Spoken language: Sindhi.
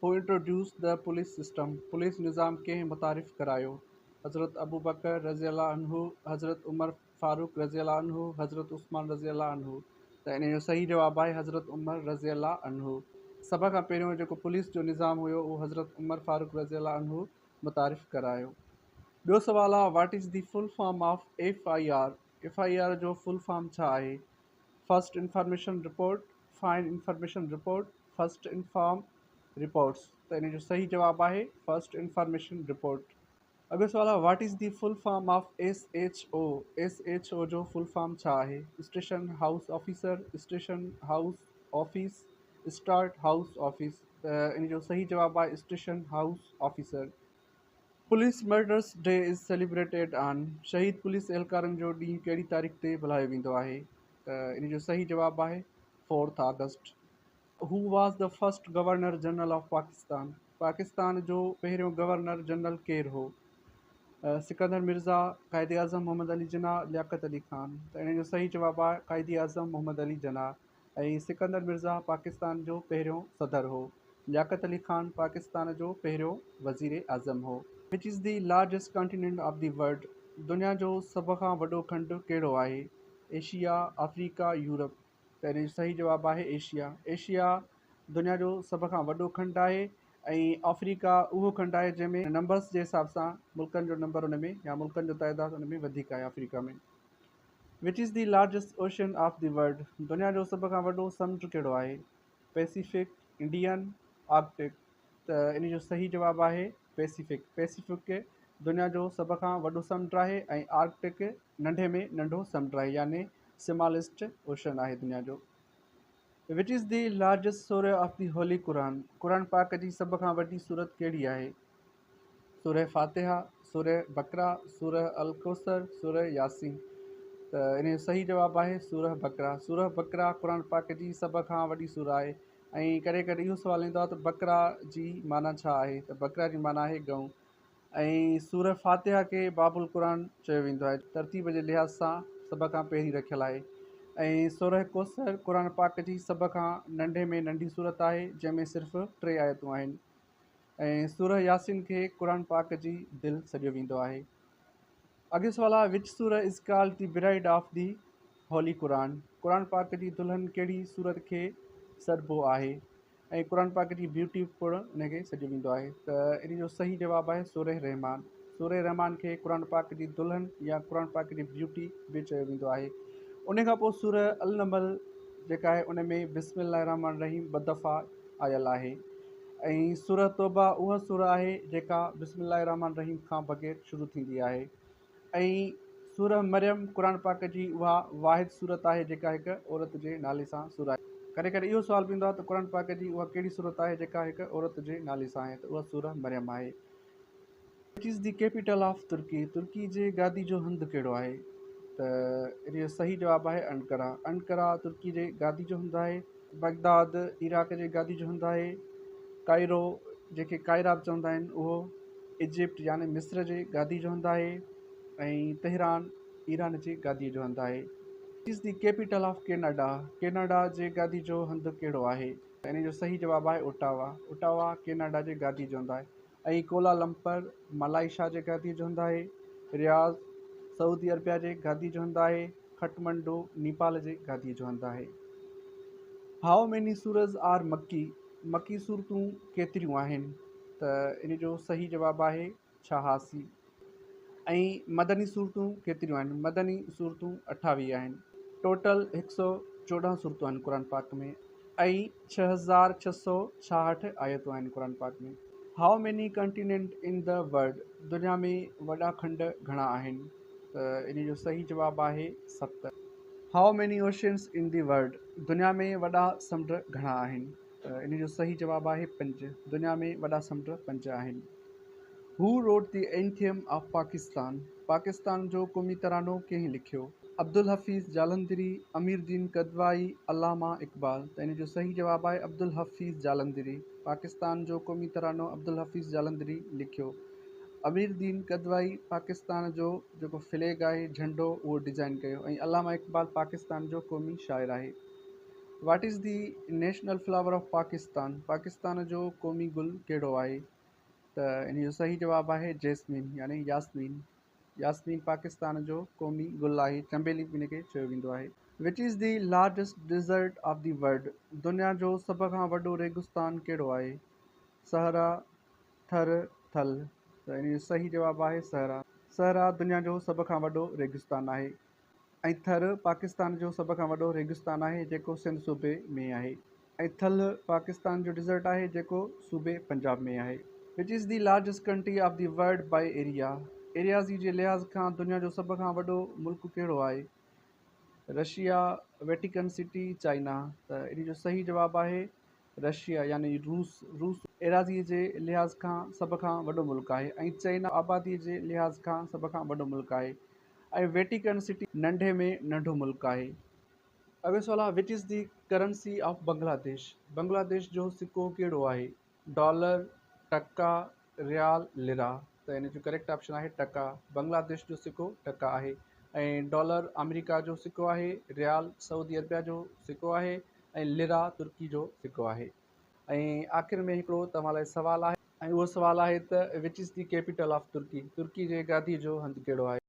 Who introduced the police system? Police نظام ڪنهن متعارف ڪرايو؟ حضرت ابوبڪر رضي الله عنه، حضرت عمر فاروق رضي الله عنه، حضرت عثمان رضي الله عنه. ته ان جو صحيح جواب آهي حضرت عمر رضي الله عنه. سڀ کان پهريون جيڪو پوليس جو نظام هيو اهو حضرت عمر فاروق رضي الله عنه متعارف ڪرايو. ٻيو سوال آهي what is the full form of F I R? F I R جو فل فارم ڇا آهي؟ First information report, fine information report, first inform reports. ته ان جو صحيح جواب آهي فرسٽ انفارميشن رپورٽ. اڳيون سوال آهي what is the full form of S H O? S H O جو فل فارم ڇا آهي؟ Station house officer, station house office, start house office. ته ان جو صحيح جواب آهي station house officer. Police martyrs day is celebrated on? شهيد پوليس اهلڪارن جو ڏينهن ڪهڙي تاريخ تي ملهايو ويندو آهي؟ ته ان جو صحيح جواب آهي fourth August. Who was the first governor general of Pakistan? Pakistan جو پهريون گورنر جنرل ڪير هو؟ سڪندر مرزا، قائد اعظم محمد علي جناح، لياقت علي خان. ته ان جو صحيح جواب آهي قائد اعظم محمد علي جناح ۽ سڪندر مرزا پاڪستان جو پهريون صدر هو. لياقت علي خان پاڪستان جو پهريون وزير اعظم هو. Which is the largest continent of the world? دنيا جو سڀ کان وڏو کنڊ ڪهڙو آهي؟ Asia, Africa, Europe. ته ان جو صحيح جواب آهي ايشيا. ايشيا دنيا جو سڀ کان وڏو کنڊ آهي ۽ آفريڪا اهو کنڊ آهي جنهن ۾ نمبرس جي حساب سان ملڪن جو نمبر ان ۾ يا ملڪن جو تعداد ان ۾ وڌيڪ آهي Africa ۾. Which is the largest ocean of the world? دنيا جو سڀ کان وڏو سمنڊ ڪهڙو آهي؟ Pacific, Indian, Arctic. ته ان جو صحيح جواب آهي پئسيفڪ. پئسيفڪ دنيا جو سڀ کان وڏو سمنڊ آهي ۽ آرڪٽڪ ننڍي ۾ ننڍو سمنڊ آهي يعني سماليسٽ اوشن آهي دنيا جو. Which is the largest surah of the holy Quran? قرآن پاڪ جي سڀ کان وڏي سورت ڪهڙي آهي؟ سوره فاتحه، سوره بقره، سوره الڪوثر، سوره ياسين. ته ان جو صحيح جواب آهي سوره بقره. سوره بقره قرآن پاڪ جي سڀ کان وڏي سوره آهي ۽ ڪڏهن ڪڏهن اهو سوال ايندو آهي ته بقره جي معنيٰ ڇا آهي؟ ته بقره جي معنيٰ آهي ڳئون. ۽ سوره فاتحه کي باب القرآن چيو ويندو آهي، ترتيب جي لحاظ سان سڀ کان پهرين رکيل آهي ۽ سوره ڪوثر قرآن پاڪ جي سڀ کان ننڍي ۾ ننڍي سورت آهي جنهن ۾ صرف ٽي آيتون آهن ۽ سوره ياسين کي قرآن پاڪ جي دل سڏيو ويندو آهي. اڳيون سوال آهي Which surah is called the bride of the Holy Quran؟ قرآن پاڪ جي دلهن ڪهڙي سورت کي سڏبو آهي؟ ۽ قرآن پاڪ جي بيوٽي پڻ ان کي سڏيو ويندو آهي ته ان جو صحيح جواب آهي سوره رحمان. سوره رحمان کي قرآن پاڪ جي دلهن يا قرآن پاڪ جي بيوٽي به چيو ويندو آهي. ان کان پوء سوره النمل جيڪا آهي ان ۾ بسم الله الرحمٰن الرحيم ٻه دفعا آيل آهي ۽ سوره توبه اها سوره آهي جيڪا بسم الله الرحمٰن الرحيم کان بغير شروع ٿيندي آهي. ۽ سوره مريم قرآن پاڪ جي اها واحد سورت آهي جيڪا هڪ عورت جي نالي سان سورة آهي. ڪڏهن ڪڏهن اهو سوال به ايندو آهي ته قرآن پاڪ جي اها ڪهڙي سورت آهي جيڪا هڪ عورت جي نالي سان آهي ته اها سوره مريم آهي. Which is the capital of Turkey? ترڪي جي گادي جو هنڌ ڪهڙو آهي؟ ته ان جو صحيح جواب آهي انقره. انقره ترڪي جي گادي جو هنڌ آهي. بغداد عراق جي گادي جو هنڌ آهي. ڪائرو جنهن کي قاهره به چوندا آهن اهو ايجپٽ يعني مصر جي گادي جو هنڌ آهي ۽ تهران ايران جي گادي جو هنڌ آهي. Which is the capital of Canada? Canada جي گادي جو هنڌ ڪهڙو آهي؟ ان جو صحيح جواب آهي اوٽاوا. اوٽاوا ڪيناڊا جي گادي جو هنڌ آهي ۽ ڪولالمپر ملائيشيا جي گادي جو هنڌ آهي. رياض سعودي عربيه جي گادي جو هنڌ آهي. کٽمنڊو نيپال جي گادي جو هنڌ آهي. How many surahs are Makki? مڪي سورتون ڪيتريون آهن؟ ته ان جو صحيح جواب آهي 86. ۽ مدني سورتون ڪيتريون آهن؟ مدني سورتون 28 آهن. ٽوٽل 114 سورتون آهن قرآن پاڪ ۾ ۽ 6666 آيتون آهن قرآن پاڪ ۾. How many continent in the world? دنيا ۾ وڏا کنڊ گهڻا آهن؟ ته ان جو صحيح جواب آهي ست. How many oceans in the world? دنيا ۾ وڏا سمنڊ گهڻا آهن؟ ته ان جو صحيح جواب آهي پنج. دنيا ۾ وڏا سمنڊ پنج آهن. Who wrote the anthem of Pakistan? Pakistan جو قومي ترانو ڪنهن لکيو؟ عبدالحفيظ جالنڌري، امير الدين قدوائي، علامه اقبال. ته ان جو صحيح جواب آهي عبدالحفيظ جالنڌري. پاڪستان جو قومي ترانو عبدالحفيظ جالنڌري لکيو. امير الدين قدوائي پاڪستان جو جيڪو فليگ آهي، جهنڊو، اهو ڊزائين ڪيو ۽ علامه اقبال پاڪستان جو قومي شاعر آهي. What is the national flower of Pakistan? Pakistan جو قومي گل ڪهڙو آهي؟ ته ان جو صحيح جواب آهي جيسمين يعني ياسمين. ياسمين پاڪستان جو قومي گل آهي، چنبيلي به ان کي چيو ويندو آهي. Which is the largest desert of the world? دنيا جو سڀ کان وڏو ريگستان ڪهڙو آهي؟ صحرا، ٿر، ٿل. ته ان جو صحيح جواب آهي صحرا. صحرا دنيا جو سڀ کان وڏو ريگستان آهي. ۽ ٿر پاڪستان جو سڀ کان وڏو ريگستان آهي جيڪو سنڌ صوبي ۾ آهي ۽ ٿل پاڪستان جو ڊيزرٽ آهي جيڪو صوبي پنجاب ۾ آهي. Which is the largest country of the world by area? ايرياضي جي لحاظ کان دنيا جو سڀ کان وڏو ملڪ ڪهڙو آهي؟ Russia, Vatican city, China. ته ان جو صحيح جواب آهي رشيا يعني روس. روس ايراضي جي لحاظ کان سڀ کان وڏو ملڪ آهي ۽ چائنا آبادي جي لحاظ کان سڀ کان وڏو ملڪ آهي. ۽ ويٽيڪن سٽي ننڍي ۾ ننڍو ملڪ آهي. اڳيون سوال آهي which is the currency of Bangladesh Bangladesh جو سڪو ڪهڙو آهي؟ ڊالر، ٽڪا، ريال، لرا. ته ان جو ڪريڪٽ آپشن آهي ٽڪا. بنگلاديش جو سڪو ٽڪا آهي ۽ ڊالر آمريڪا جو سڪو آهي، ريال سعودي عربيا جو سڪو آهي ۽ لرا ترڪي جو سڪو آهي. ۽ آخر ۾ هڪڙو توهان لاء سوال آهي. ۽ اهو سوال آهي ته which is the capital of Turkey Turkey جي گادي جو هنڌ ڪهڙو آهي؟